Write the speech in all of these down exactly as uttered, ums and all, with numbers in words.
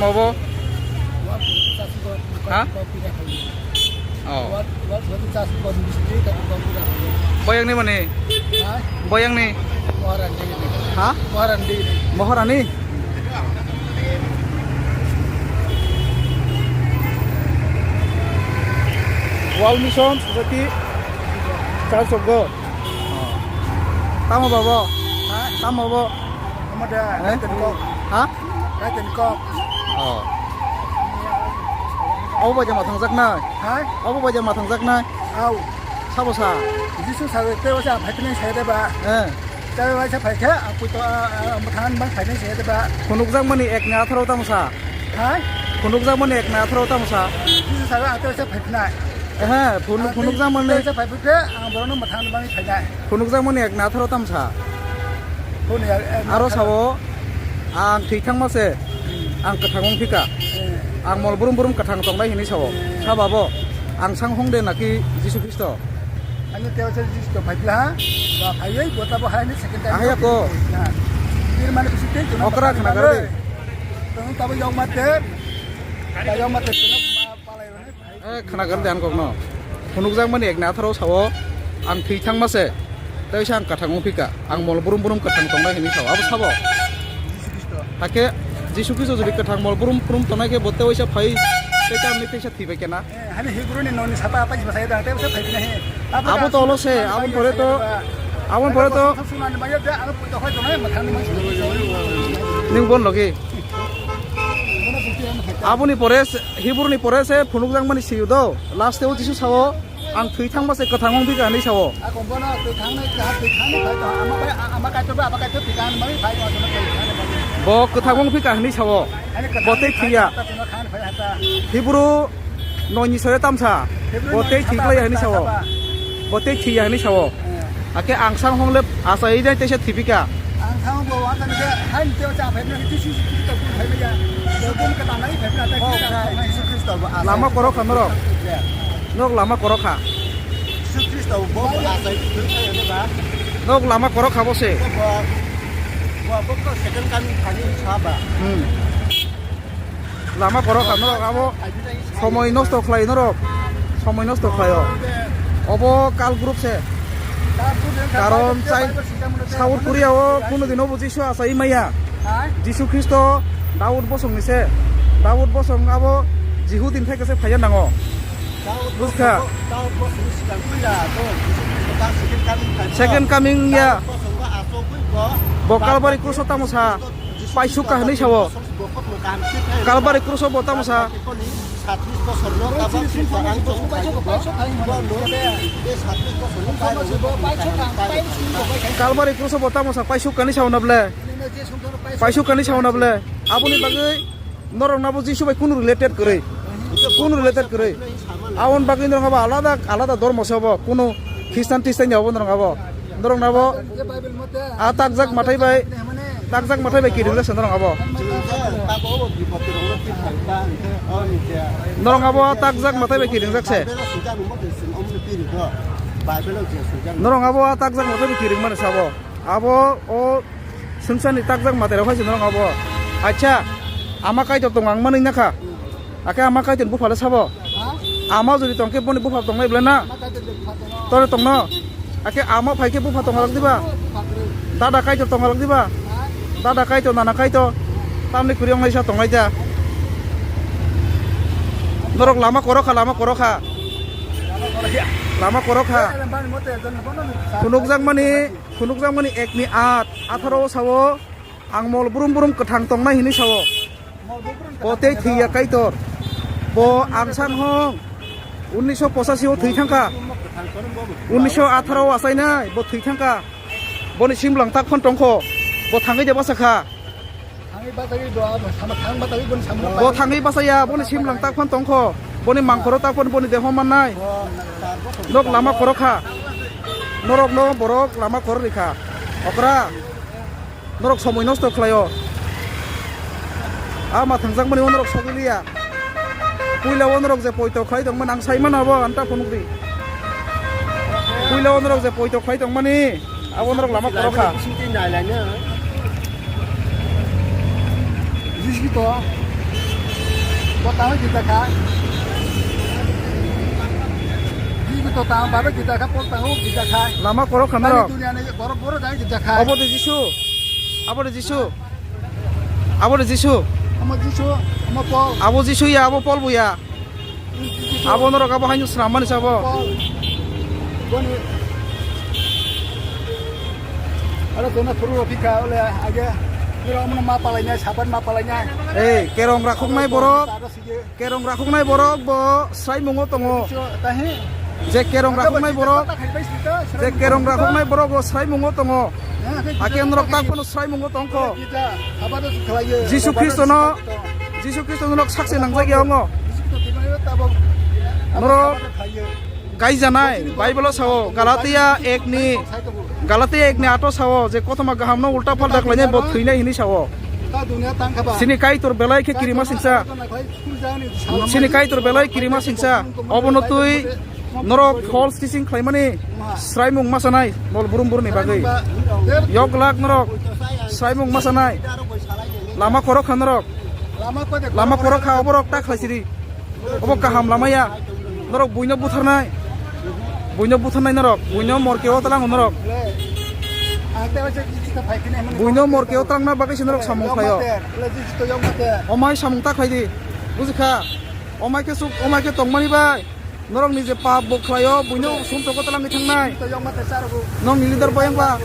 Obo? Ha? Oh. Boyang ni mani? Boyang ni? Ha? Moharani? World Mission Society Church of God. Oh. Tamo babo? Ha? Tamo bo? Tamo da, eh? Kaitor kok. Ha? Kaitor kok. Oh. Obo bai jama thangjak nai? Ha? Obo bai jama thangjak nai? Au. Sabo sa? Jisu sa, te wasa phaitini sa de ba? Eh. Te wasa phaikha, aku to, ah, ah, mothan bang phaitini sa de ba? Phunukjak mani ek na atharo tamo sa? Ha? Phunukjak mani ek na atharo tamo sa? Jisu sa, aku wasa phaitini. Ehe, phunu-, phunukjak mani. Phunukjak mani ek na atharo tam sa. Aro sao, ang thwi thangma se, ang kwthang wng phi kha. Ang mol brum brum kwthang tongnai hinwi sao. Sabo bo, ang sang hong de naki Jisu Khristo? Ani teo se Jisu phai phi ha. Ba phaiwi bo tabo hai ni second time. Ahya ko. Tir mani bisi tei jono. Okra khna gar de. Tong tabo yong mate. Ba yong mate jono palai roni. Eh, khna gar de ang kokno. Phunukjak mani ek na atharo sao, ang thwi thangma se, tei se ang kwthang wng phi kha, ang mol brum brum kwthang tongnai hinwi sao, abo sabo? Hakhe Jisu Khristo jodi kwthang mol brum brum tongnai khe bo tei waisa phai, tei tamni teisa thwi bai khe na? Eh, hani Hebrew ni noni sapa apa jiba sai da, tei sa phai khe na he. Abo to olo se, aboni pore to, aboni pore to. Nwng bon logi. Aboni pore se, Hebrew ni pore se phunukjak mani sio do. Last o Jisu sao, ang thwi thangma se kwthang wng phi kha hinwi sao. Ako bono twi thang nai, twi thang nai phai tong, ama bai, ama Kaitor bai, aba Kaitor twi thang nai phai tong, twi thang nai phai tong. Bo kwthang wng phi kha hinwi sao. Ani kwthang bo tei thwi ya. Phai hata, twi thang nai phai hata. Hebrew noi ni sore tamsa. Hebrew bo noi tei ni thwi sapa, klai ya hinwi sapa, sao. Sapa. Bo tei thwi ya hinwi sao. Eh. Ake ang sang hong le asa ei jai teisa thwi phi kha. Ang thang bo wa kan ke hai te cha phai na Jisu Kristo ku phai ya. Bo kum ka tanai phai na ta. Oh, Kristo Jisu Kristo bo asa. Lama korok kha norok. Ya. Norok lama korok kha. Jisu Kristo bo asa phai na ba. Norok lama korok kha bo se. Bo, bo, bo ko second coming thani sa ba. Hmm. Lama korok kha norok abo somoi nosto khlai norok. Somoi nosto khlaio. Obo kal group se. Karon chai South Korea o kuno dino bo Jisu achai maya. Jisu Khristo Daud bosong ni se. Daud bosong abo Jihudi ni thai khe se phaiya nango. Buskha. Second coming ya. Bo Kalbari kruso tamo sa. Paisuk ka hinwi sao. Kalbari kruso bo tamo sa. Kalbari kruso bo tamo sa paisuk kani sao na ble. Paisuk kani sao na ble. Aboni bagwi norok nabo Jisu bai kunu related kwrwi. Kunu related kwrwi. Aboni bagwi norok abo alada alada dormo se obo. Kunu Khristan Tristan ya obo norok abo. Norok nabo a takjak mathai bai, takjak mathai bai kiringjak se norok abo. Norok abo a takjak mathai bai kiringjak se. Norok abo a takjak mathai bai kiring mani sabo. Abo o swngcharni takjak matai rok hai se norok abo. Acha, ama Kaitor tongo ang manwi nakha. Ake ama Kaitor bupha le sabo. Ama jodi tongkhe boni bupha tongnai belai na? Tore tongno. Ake ama phaikhe bupha tongalak diba? Dada Kaitor tongalak diba? Dada Kaitor, nana Kaitor. Tamni kwrwi ongnaisa tongnai da. Norok lama korokha, lama korokha. Lama korokha. Phunukjakmani, phunukjakmani ekni at atharo o sao, ang mol brum brum kwthang tongnai hinwi sao. Bo tei thwiya Kaitor. Bo ang san hong. Unniso pochasi o thwi thangkha. Unniso atharo o achainai bo thwi thangkha. Boni simlang tak phano tongkho. Bo thangwi de basa kha. Bo thangwi bachaya, boni simlang tak phano tongkho, boni mangkhoro tak phano boni deho mannai. Nok lama korokha. Norokno borok lama kororikha. Okra. Norok somoi nosto khlaio. A ma thangjakmani o norok sogwi liya. Puila o norok je poito khlai tongmani ang sai mano abo anta phunukdi. Puila o norok je poito khlai tongmani. Abo norok lama korokha. Bising twi nai lai no. Bising to. Bo tamo gita kha. Bibi to tamo babe gita kha, pol tamo gita kha. Lama korok kha norok. Tani duniya ni borok borok jai gita kha. Obo de Jisu. Abo de Jisu. Abo de Jisu. Omo Jisu, omo Pol. Abo Jisu ya, abo Pol bo ya. Jisu. Abo norok abo haino srammani sabo. Pol. Boni. Aro tona phuru rw phikha, ole age. Nira omo ma palaina, sabat ma palaina. Ei, kerong rakhoknai borok. Kerong rakhoknai borok bo sraimungo tongo. Je kerong rakhoknai borok, je kerong rakhoknai borok bo sraimungo tongo. Ake norok tak phano sraimungo tongkho. Jisu Khristono, Jisu Khristono norok sakse nangjak ya ongo. Norok gaijanai, Bible o sao, Galatia ek ni, Galatia ek ni ato sao, je kothoma gahamno ulta phalta khlainai bo thwinai hinwi sao. Chini Kaitor belai khe kirima singsa. Chini Kaitor belai kirima singsa. Obono twi norok false teaching khlaimani sraimung ma sanai mol brum brumni bagwi. Yok glak norok sraimung ma sanai. Lama khorok kha norok. Lama khorok kha oborok ta khlai sidi. Obo kaham lama ya. Norok buino butharnai. Buino butharnai norok. Buino morkeo tlang norok. Buino morkeo tlangna bagwi se norok samung khlaio. Omai samung ta khlai di. Bujikha? Omai khe suk, omai khe tongmani bai. Norok ni je pap bo khlaio, buino sum toko tlang thangnai. Nong ni leader boyang ba.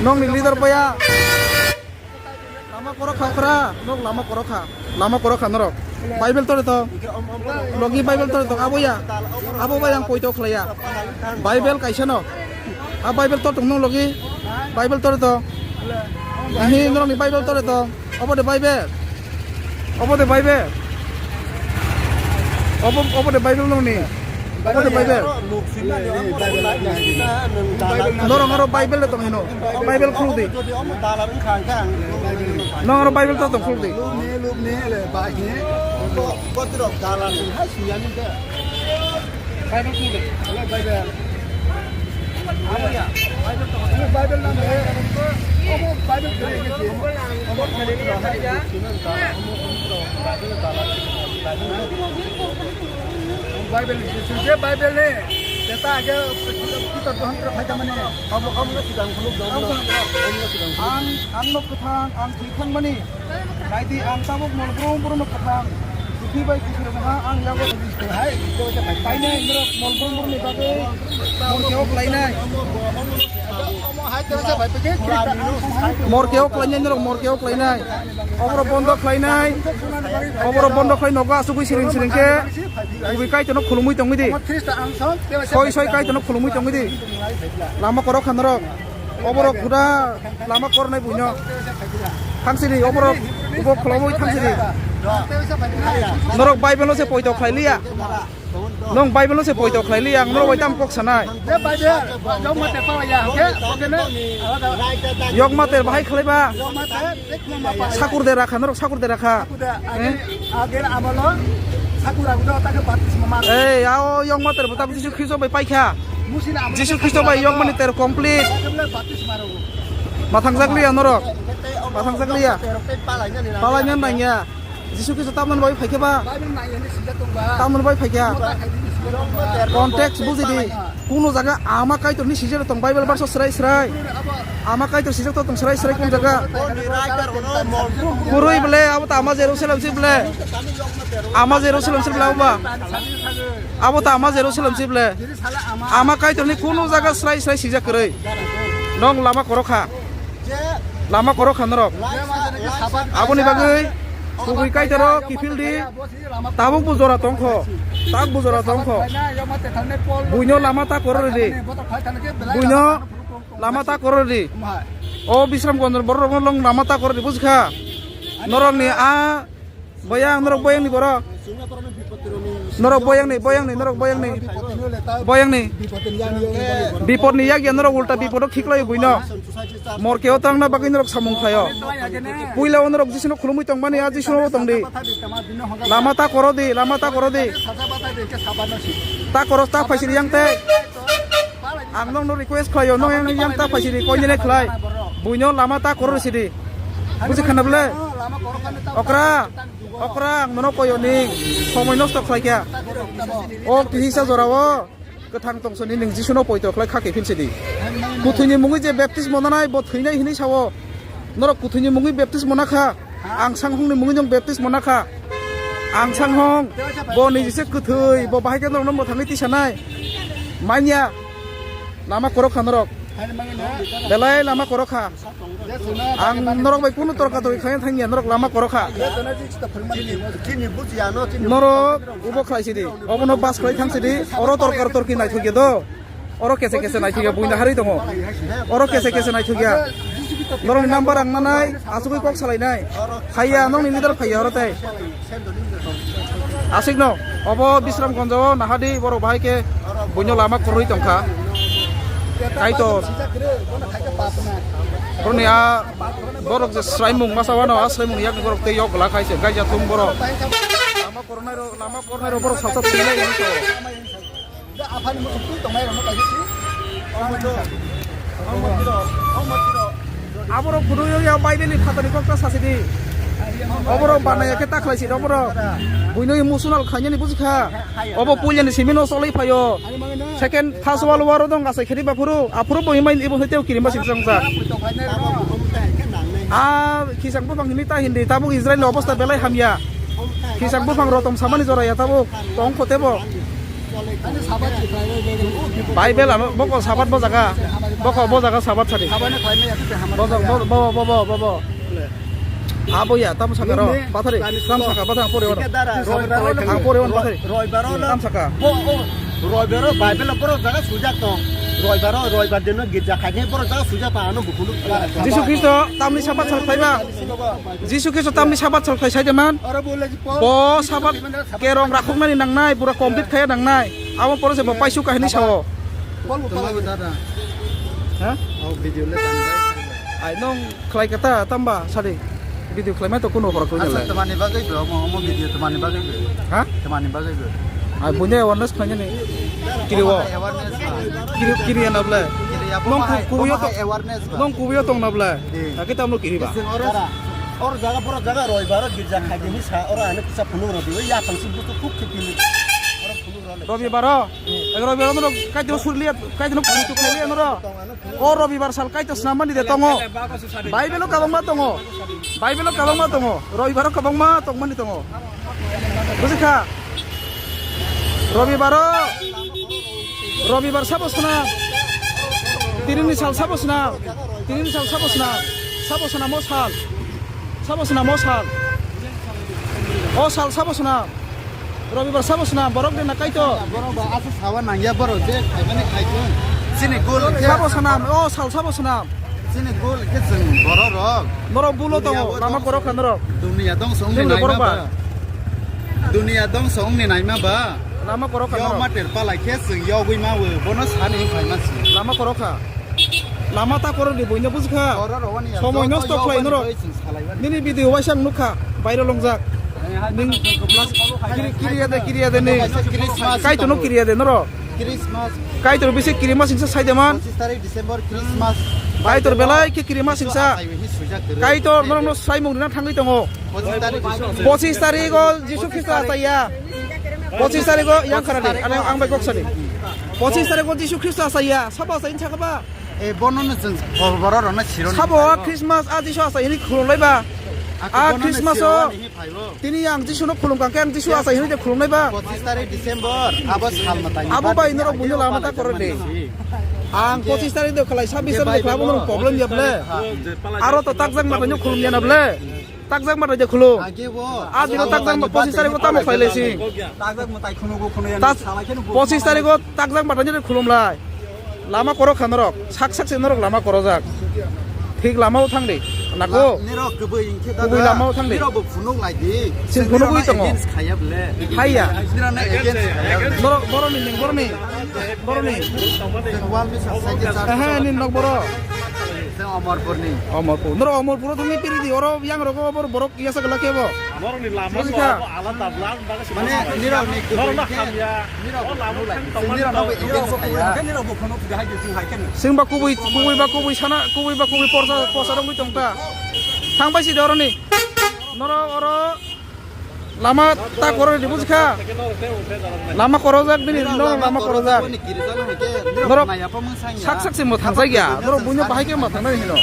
Nong ni leader boya. Lama korok kha khra, nok lama korok kha. Lama korok kha norok. Bible tore to. Logi Bible tore to, abo ya. Abo bai ang poito khlaiya. Bible kaisa no. A Bible tor tong nong logi. Bible tore to. Hi norok ni Bible tore to. Obo de Bible. Obo de Bible. Obo, obo de Bible nong ni. Obo de Bible. Norok aro Bible de tong hino. Bible khuluk di. Nong aro Bible to tong khuluk di. Bible khuluk di. Bible. Bible nang he. Obo Bible khe. Obo Bible. Bible ni sising je Bible ni. Jeta age Pitor dohon tra phaita mani. Omo, omo no sidang phunuk dong. Omo no sidang phunuk. Ang, ang no kwthang, ang thwi thang mani. Naidi ang tabuk mol brum brum no kwthang. Prithibi bai kuthir ha ang yago. Hai, paina indro mol brum brum ni bagwi. Mol keo klainai. Mor keo klainai norok, mor keo klainai. Oboro bondo khlainai. Oboro bondo khlai nogo asugwi siring siring khe. Kubui Kaitorno khulumui tongwi di. Soi soi Kaitorno khulumui tongwi di. Lama korok kha norok. Oboro kuda lama kornai buino. Thangsidi oboro ubo khulumui thangsidi. Norok Bible no se poito khlai liya. Nong Bible no se poito khlai li, ang norok bai tam kok sanai. Je Bible, Yokma ter pala ya, oke, oke ne? Alada. Yokma ter bahai khlai ba. Yokma ter, ek number pala. Sakur de rakha, norok sakur de rakha. Sakur de, age, age amalo, sakur agudo, take baptisma mar. Ei, ao Yokma ter bo tabuk Jisu Khristo bai paikha. Musi na amalo Jisu Khristo bai sakur Yokma ni ter complete. Baptisma ro. Mathang jak liya norok. Mathang jak liya. Pala nyan nang ya. Jisu Khristo tamoni bai phaikhe ba? Bible nai hwnwi swijak tong ba? Tamoni bai phaikha? Omo ta khai hwnwi swijak tong ba? Context buji di. Kuno jaga Ama Kaitorni swijak tong, Bible verse srai srai. Ama Kaitor swijak tong srai srai kun jaga. Kwrwi bole abo ta Ama Jerusalem si bole. Ama Jerusalem si bole abo ba. Abo ta Ama Jerusalem si bole. Ama Kaitorni kuno jaga srai srai swijak kwrwi. Nong lama korok kha. Lama korok kha norok. Aboni bagwi kubui Kaitor o kiphil di. Tabuk bo jora tongkho. Tak bo jora tongkho. Buino lama ta koror di. Buino lama ta koror di. O Bisramganj borok rokno long lama ta koror di bujikha. Norok ni a Boyang, norok boyang ni borok. Norok boyang ni, boyang ni, norok boyang ni. Boyang ni. Bipot ni yak ya norok ulta bipot o khiklai buino. Mor keo tangna bagwi norok samung khlaio. Puila o norok Jisuno khulumui tongmani a Jisuno bo tongdi. Lama ta koro di, lama ta koro di. Ta koro ta phaisiri yang te. Ang nokno request khlaio, nok yang, yang ta phaisiri koinene khlai. Buino lama ta koro sidi. Buji khana bole? Okra, okra, ang nono koyo ning, somoi nosto khlai kha. O kisa jora o, kwthang tongso ni ning Jisu no poito khlai kha khe phil sidi. Kuthwi ni mungwi je baptismo nanai, bo thwinai hinwi sao. Norok kuthwi ni mungwi baptismo na kha. Ang sanghong ni mungwi jong baptismo na kha. Ang sanghong, bo ni jise kwthwi, bo bahai khe norok no mwthangwi tisa nai. Manya, lama korok kha norok. Belai lama korok kha. Ang norok bai kunu torka torki khaina thangya, norok lama korok kha. Norok ubo khlai sidi, obono bas khlai thang sidi, oro torka torki naithokya do. Oro kese kese naithokya, buina harwi tongo. Oro kese kese naithokya. Norokni number ang nanai, asugwi kok salainai. Phaiya, nokni leader phaiya oro tei. Aswkno, obo Bisramganjo o nahadi borok bahai khe buino lama kwrwi tongkha. Kaitor. Borokni a borok je swraimung masa wano, a swraimung yak borok tei yok glak hai se gaija thum borok. Lama kwrwngnairok, lama kwrwngnairok borok salsa thwinai hinwi sao. Aborok kudu yo ya Bible ni phatani kok ta sasidi. Oborok banaya khe ta khlai sidi oborok. Buino emotional khainani bujikha. Obo puilani simi no solai phaio. Second first world war dong asai khedi baphuru. Aphuru bo himai ibo hete kirimba sing sangsa. A khisang buphang hini ta hindi tabuk Israel ni obostha belai hamya. Khisang buphang rotom samani joraya tabuk tong khote bo. Bible ano boko sabat bo jaga, boko bo jaga sabat sadi. Bo bo bo bo bo bo. Abo ya tam saka ro, pathari, tam saka pathari ang pore wano. Ang pore wano pathari. Tam saka. Roibaro Bible borok jaga sujak tong. Roibaro roibar dino girja khaine borok jaga sujak tong ano bukhulu. Jisu Kristo tamni sabat sal phaiba. Jisu Kristo tamni sabat sal phai saide man. Bo sabat kerong rakhoknani nangnai, pura complete khaya nangnai. Abo pore se bo paisu kahini sao. Ha? Ai nong khlai kata tamba sadi. Video khlai mai to kuno hora khlai nalai. Tamani bagwi bo omo omo video tamani bagwi bo. Ha? Tamani bagwi bo. Ai bunya awareness khlai ni. Kiri wo. Kiri kiri na ble. Nong kubuyo to awareness. Nong kubuyo tong na ble. Ake tamno kiri ba. Or jaga pura jaga roibaro girja khaidini sa oro ano kisa phunuk rodi ya tangsi butu khuk khipili. Oro phunuk rodi. Robi baro. Ego robi baro no kaitino surliya kaitino phunuk khili no ro. O robibar sal kaito snam mani de tongo. Bible o kabangma tongo. Bible o kabangma tongo. Robibar o kabangma tongmani tongo. Bujikha? Robibar o, robibar sabo swnam. Tinini sal sabo swnam. Tinini sal sabo swnam. Sabo swnam o sal. Sabo swnam o sal. O sal sabo swnam. Robibar sabo swnam, borok de na kaito. Borok ba aswk sawa nangya borok je khaimani khaikhe. Chini gol khe. Sabo swnam, o sal sabo swnam. Chini gol khe chwng borok rok. Norok bulo tongo, lama korok kha norok. Dunia dong song ni naima ba. Dunia dong song ni naima ba. Lama korok kha norok. Yo mater palai khe chwng yogwi ma wo, bono sani phaima si. Lama korok kha. Lama ta korok ni buino bujikha. Somoi nosto khlai norok. Nini video waisa ang nukha, bairo longjak. Ning kiri, kiriya de, kiriya de ni. Christmas. Kaitor no kiriya de noro. Christmas. Kaitor bisi kirima singsa saide man. Pochistarikh December Christmas. Kaitor belai khe kirima singsa. Kaitor norok no saimung rina thangwi tongo. Pochistarikh. Pochistarikh o Jisu Khristo achaiya. Pochistarikh o yang khara di. Ang, ang bai kok sadi. Pochistarikh o Jisu Khristo achaiya. Sabo achai sakha ba. E bono no chwng borok rok no siro. Sabo a Christmas a Jisu achai hini khulum lai ba. A Christmas o tini ang Jisu no khulum kha khe ang Jisu achai hini de khulum lai ba. Pochistarikh December abo sal mwtai. Abo bai norok buino lama ta korok de. Ang pochistarikh de khlai sabbish tarikh de khlai abo norok problem ya ble. Aro to takjak ma khulum ya na ble. Takjak ma de khulum. A dino takjak ma pochistarikh o tamo khlai lai si. Takjak mwtai khunu go khunu ya. Pochistarikh o takjak ma de khulum lai. Lama korok kha norok, sak sak se norok lama korojak. Thik lama o thang de, nako. Nirok kubui hinkhe da. Kubui lama o thang de. Nirok bo phunuk lai di. Sing phunuk ui tongo. Against khaya ble. Haiya. Nirok na against khaya ble. Norok boroni ning boroni. Boroni. Wal mi sa sa ke sa. Ehe, ni nok boro. Sing Omorpur ni. Omorpur. Norok Omorpur o thangni piri di, oro yang rogo bor borok yasa gela kebo. Boroni lama ko alada bla. Mane nirok ni kubui. Norok na hamya. Sing ba kubui, kubui ba kubui sana, kubui ba kubui porsa, porsa rok tong ta. Thang bai si doroni. Norok oro lama ta korok di bujikha. Lama korojak bini, norok lama korojak. Norok sak sak se mwthang jakya. Norok buino bahai khe mwthang nai hino.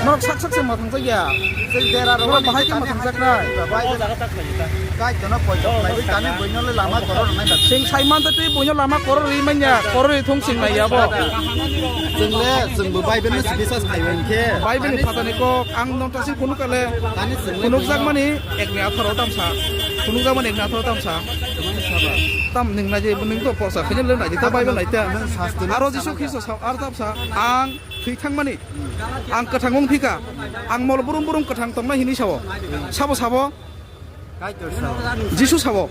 Norok sak sak se mwthang jakya. Norok bahai khe mwthang jaknai. Chwng sai man twi buino lama korok ri manya, korok ri thung sing nai abo. Chwng le, chwng bo Bible no si bisas khai bai khe. Bible ni phatani kok ang nong tasi phunuk kale. Phunuk jak mani ek ni atharo tamsa. Phunuk jak mani ek ni atharo tamsa. Tam ning na je ning to porsa khini le na je ta Bible nai ta. Aro Jisu Khristo sa ar tamsa ang thwi thang mani. Ang kwthang wng thika. Ang mol burum burum kwthang tong nai hini sabo. Sabo sabo. Jisu sabo.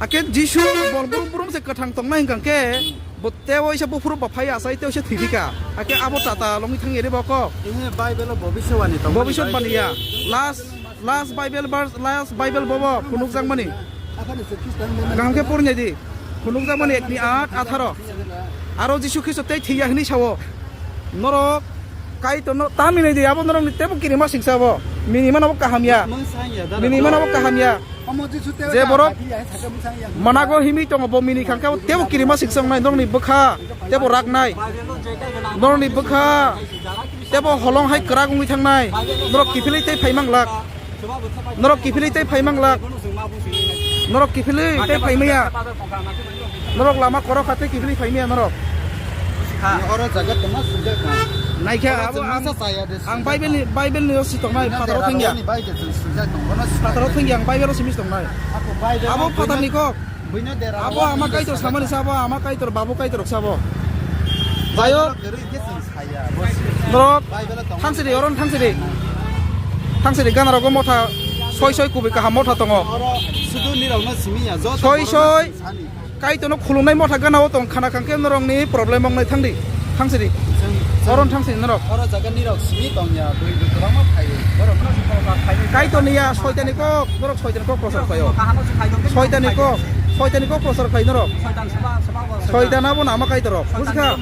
Ake Jisu bol burum burum se kwthang tong nai hingkang khe. Bo tei waisa buphuru ba phai asai tei waisa thwi thika. Ake abo tata longwi thang ere bokok. Ini Bible o bobiswani tong. Bobiswani ya. Last, last Bible verse, last Bible bobo phunuk jak mani. Kaham khe pornai di. Phunuk jak mani ek ni aat atharo. Aro Jisu Khristo tei thwi ya hini sabo. Norok Kaitor no ta mini di abo norok ni tebo kirima singsa abo. Mini mana bo kaham ya. Mini mana bo kaham ya. Je borok manago himi tongo, bo mini khangkhe tebo kirima siksong nai, norokni bwkha tebo rak nai, norokni bwkha tebo holong hai kwrak wngwi thangnai, norok kiphilwi tei phai manglak, norok kiphilwi tei phai manglak, norok kiphilwi tei phai maya, norok lama korok kha tei kiphilwi phai maya norok. Oro jaga tongma sujak na. Naikha abo ang, ang Bible ni, Bible ni si tongnai phataro thengya. Phataro thengya ang Bible o simi tongnai. Abo phatar ni kok. Abo ama Kaitor samani sabo, ama Kaitor, babu Kaitor sabo. Jayo. Norok thangsidi, oron thangsidi. Thangsidi gana rogo motha soi soi kubui kaham motha tongo. Soi soi. Kaitorno khulumnai motha gana o tong khana khangkhe norokni problem wngnai thangdi. Thangsidi. Oron thangsidi norok. Oro jaga nirok simi tongya, bui bui kwbangma phaio. Borok no Kaitorni ya soitani kok, norok soitani kok prosar khlaio. Soitani kok, soitani kok prosar khlai norok. Soitan abo no ama Kaitor rok. Bujikha?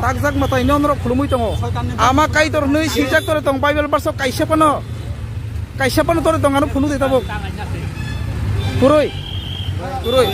Takjak mwtai no norok khulumui tongo. Ama Kaitor hwnwi swijak tore tong Bible verse o kaisa phano. Kaisa phano tore tong ano phunuk de tabuk. Kwrwi. Kwrwi.